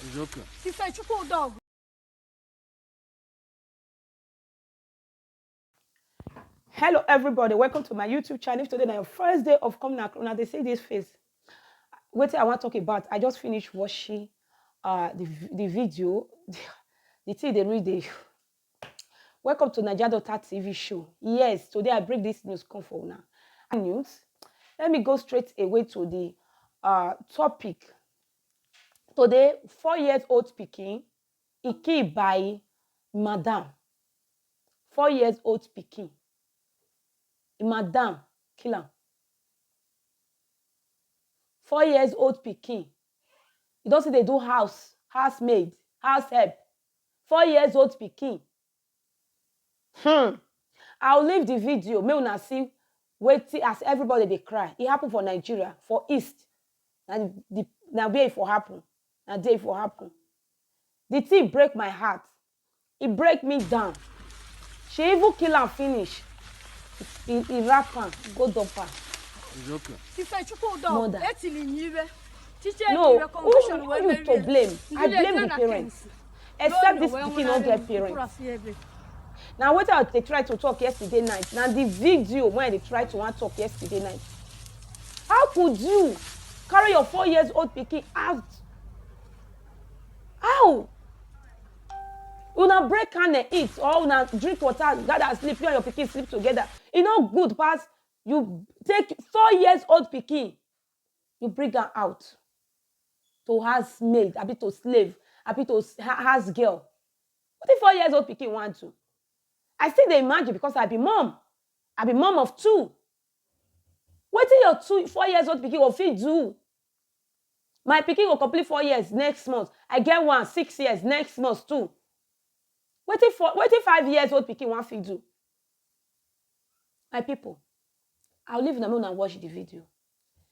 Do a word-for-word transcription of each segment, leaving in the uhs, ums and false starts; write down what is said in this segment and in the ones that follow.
It's okay. Ifechukwu Udog. Hello everybody, welcome to my YouTube channel. If today na your first day of coming across, una dey see this face. Wetin I wan talk about, I just finish watching uh, the, v- the video. The thing dey really dey. Welcome to Naija Daughter T V show. Yes, today I bring this news come for una. News. Let me go straight away to the uh, topic. Today, four years old pikin, e kill by madam. Four years old pikin, e madam kill am. Four years old pikin, you don see dey do house, housemaid, house help. Four years old pikin. Hmm. I'll leave the video. Make una see wetin as everybody dey cry. E happen for Nigeria, for East. Na the, the na where e for happen. Na there e for happen. The thing break my heart. E break me down. She even kill am finish. E, e wrap am, go dump am. It's okay. Ifechukwu Udog. Mother. Etili nyiwe. Teacher No, nyiwe who, confusion who wee you merie. to blame? I Ndule blame the na parents. Kings. Except No, this no, pikin we no won't get have parents. Plus ebe. Na wetin I dey try to talk yesterday night. Na the video wey I dey try to wan talk yesterday night. How could you carry your four years old pikin out? How? Una break can and eat, or una drink water, gather sleep, you and your pikin sleep together. E no good pass you take four years old pikin, you bring am out to housemaid, abi to slave, abi to s- ha- house girl. Wetin four years old pikin wan do? I still dey imagine because I be mom. I be mom of two. Wetin your two four years old pikin go fit do? My pikin go complete four years next month. I get one six years next month too. Wetin four wetin five years old pikin wan fit do? My people, I'll leave una make una watch the video.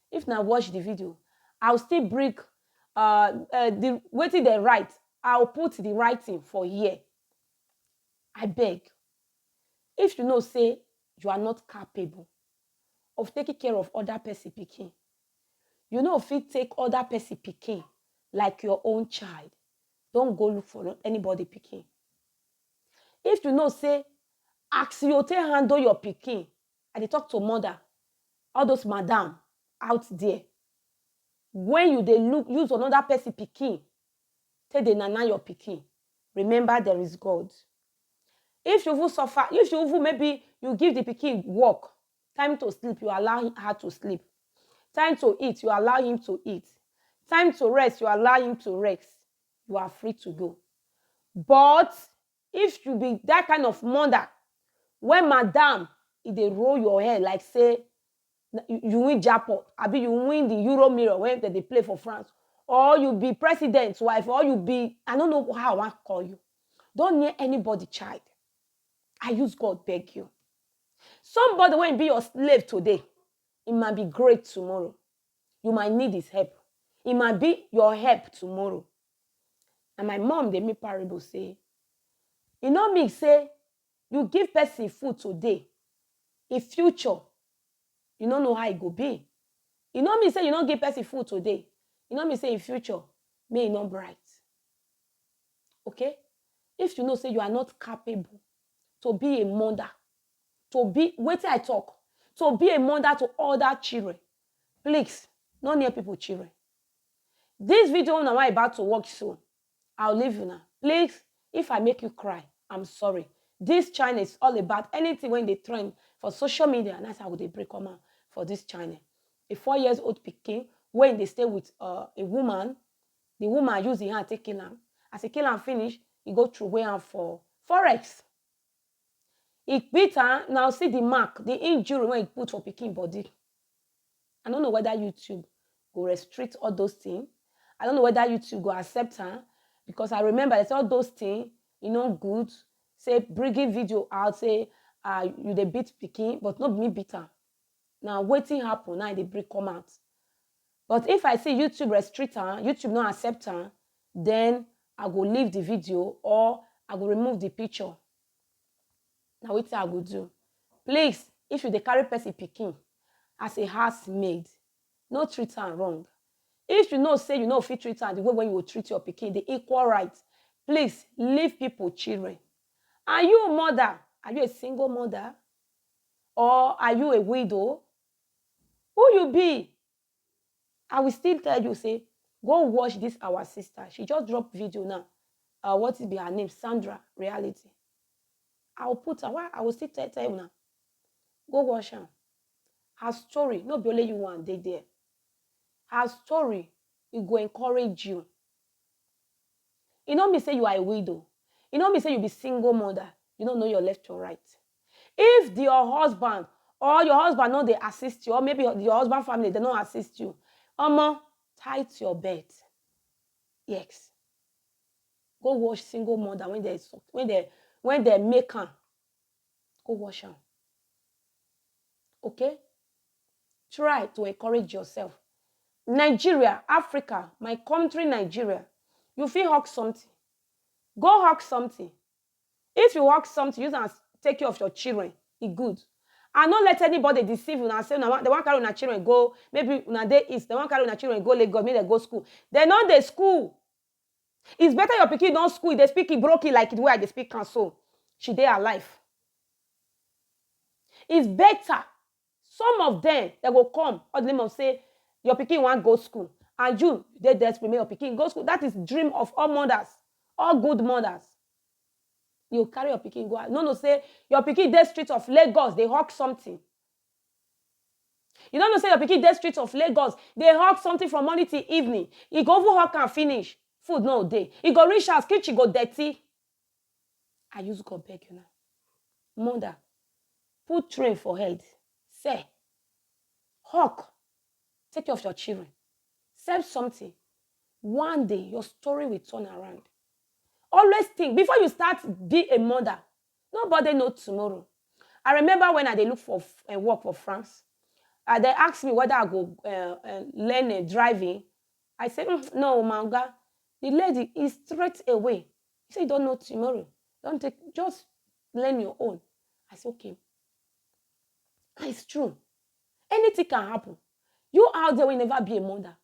If una watch the video, I'll still bring uh, uh the wetin dem write. I'll put the writing for here. I beg. If you know say you are not capable of taking care of other person pikin, you no fit take other person pikin like your own child. Don't go look for anybody pikin. If you know say as you take handle your pikin, I dey talk to mother, all those madam out there, when you dey look use another person pikin take dey nana your pikin, remember there is God. If you even suffer, if you even maybe you give the pikin work, time to sleep, you allow her to sleep. Time to eat, you allow him to eat. Time to rest, you allow him to rest. You are free to go. But if you be that kind of mother, when madam, e dey roll your hair like say na- you you win jackpot, abi you win the Euro Million wey dem dey play for France, or you be president wife, or you be, I no know how I wan call you. Don't near anybody child. I use God beg you. Somebody wey be your slave today, e might be great tomorrow. You might need his help. E might be your help tomorrow. And my mom dey make parable say, e no mean say you give person food today, in future, you no know how e go be. E no mean say you no give person food today, e no mean say in future, make e no bright. Okay? If you know say you are not capable to be a mother, to be, wetin I talk, to be a mother to other children, please, no near people children. This video una wan about to watch so, I'll leave una. Please, if I make you cry, I'm sorry. This channel is all about anything wey dey trend for social media, and that's how we dey bring come out for this channel. A four years old pikin wey dey stay with uh, a woman, the woman use the hand take kill am. As e kill am finish, e go throway am for forex. E beat am, now see the mark, the injury wey e put for pikin body. I no know whether YouTube go restrict all those things. I no know whether YouTube go accept am, because I remember dem say all those things, e no good. Say bringing video out, say uh, you dey beat pikin, but no be me beat am. Na wetin happen na e dey bring come out. But if I see YouTube restrict am, YouTube no accept am, then I go leave the video or I go remove the picture. Na wetin I go do. Please, if you dey carry person pikin as a housemaid, no treat am wrong. If you know say you no fit treat am the way wey you go treat your pikin, the equal right, please leave people children. And you mother, are you a single mother? Or are you a widow? Who you be? I will still tell you say, go watch this our sister. She just drop video now. Uh, what is be her name? Sandra Reality. I will put her. Why? I will still tell, tell you now. Go watch am. Her story, no be only you one dey there. Her story, e go encourage you. E no mean say you are a widow. E no mean say you be single mother. You no know your left or right. If the, your husband or your husband no dey assist you, or maybe your, your husband family dey no assist you, omo, tight your belt. Yes. Go watch single mother when they, when they, when they make am. Go watch am. Okay? Try to encourage yourself. Nigeria, Africa, my country, Nigeria, you fit hawk something. Go hawk something. If you hawk something, use am take care of your children. E good. And no let anybody deceive una say una wan, they wan carry una children go, maybe una dey east, they wan carry una children go Lagos, make dem go school. They no dey school. It's better your pikin don school, they speak Ibroki like the way I dey speak am so. She dey alive. It's better. Some of them, they go come, all the name of say, your pikin wan go school. And you dey desperate, make your pikin go school. That is dream of all mothers, all good mothers. You carry your pikin go out. No, no, say your pikin dey street of Lagos, they hawk something. You don't know say your pikin dey street of Lagos, they hawk something from morning till evening. E go even hawk and finish. Food no dey. E go reach house, kitchen go dirty. I use God beg you now. Mother, put train for head. Say, hawk, take care of your children. Sell something. One day, your story will turn around. Always think, before you start be a mother, nobody know tomorrow. I remember when I dey look for f-, uh, work for France, uh, they asked me whether I go uh, uh, learn uh, driving. I said, "Mm, no, my oga." The lady is straight away. He said, "You don't know tomorrow. Don't take, just learn your own." I said, "Okay." And it's true. Anything can happen. You out there will never be a mother.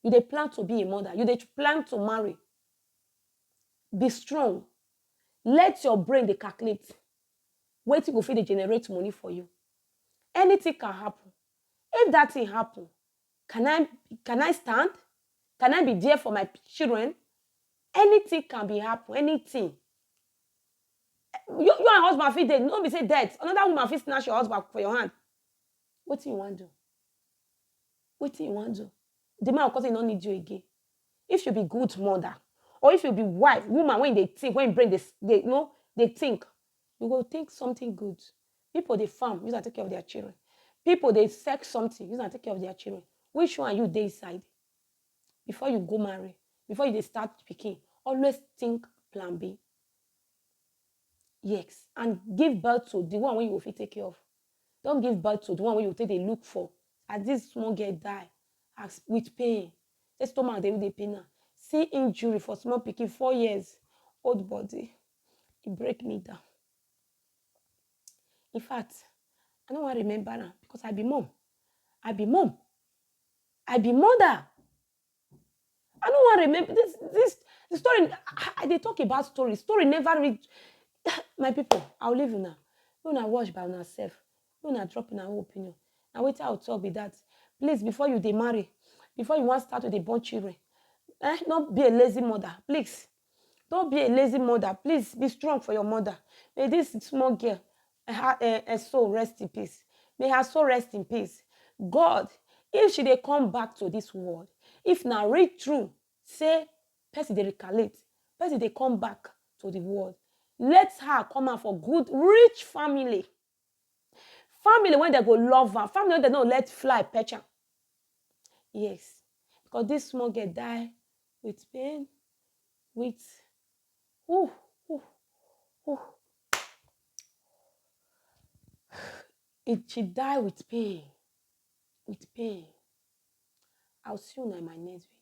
You dey plan to be a mother. You dey plan to marry. Be strong. Let your brain dey calculate. Wetin go fit dey generate money for you. Anything can happen. If that thing happen, can I, can I stand? Can I be there for my children? Anything can be happen. Anything. You, you and husband fit dey, no be say death. Another woman fit snatch your husband for your hand. Wetin you wan do? Wetin you wan do? The man go come say he no need you again. If you be good mother, or if you be wife, woman wey dey think, wey brain dey s-, dey, you know, dey think, you go think something good. People dey farm, use am take care of their children. People dey sex something, use am take care of their children. Which one you dey inside? Before you go marry, before you dey start pikin, always think plan B. Yes, and give birth to the one wey you go fit take care of. Don't give birth to the one wey you take dey look for. As this small girl die, as with pain, the stomach dey dey pain am. See injury for small pikin, four years old body. E break me down. In fact, I no wan remember am because I be mom. I be mom. I be mother. I no wan remember this, this, the story. I, I dey talk about story. Story never reach. My people, I'll leave una. Make una watch by una sef. Make una drop una own opinion. Na wetin I will talk be that. Please, before you dey marry, before you wan start to dey born children, eh, no be a lazy mother. Please, don't be a lazy mother. Please be strong for your mother. May this small girl, eh, her, eh, her soul rest in peace. May her soul rest in peace. God, if she dey come back to this world, if na real true say person dey recalate, person dey come back to the world, let her come out for good, rich family. Family wey dem go love am, family wey dem no let fly perch am. Yes, because this small girl die with pain, with, ooh, ooh, ooh. It, she die with pain, with pain. I'll see you in my next video.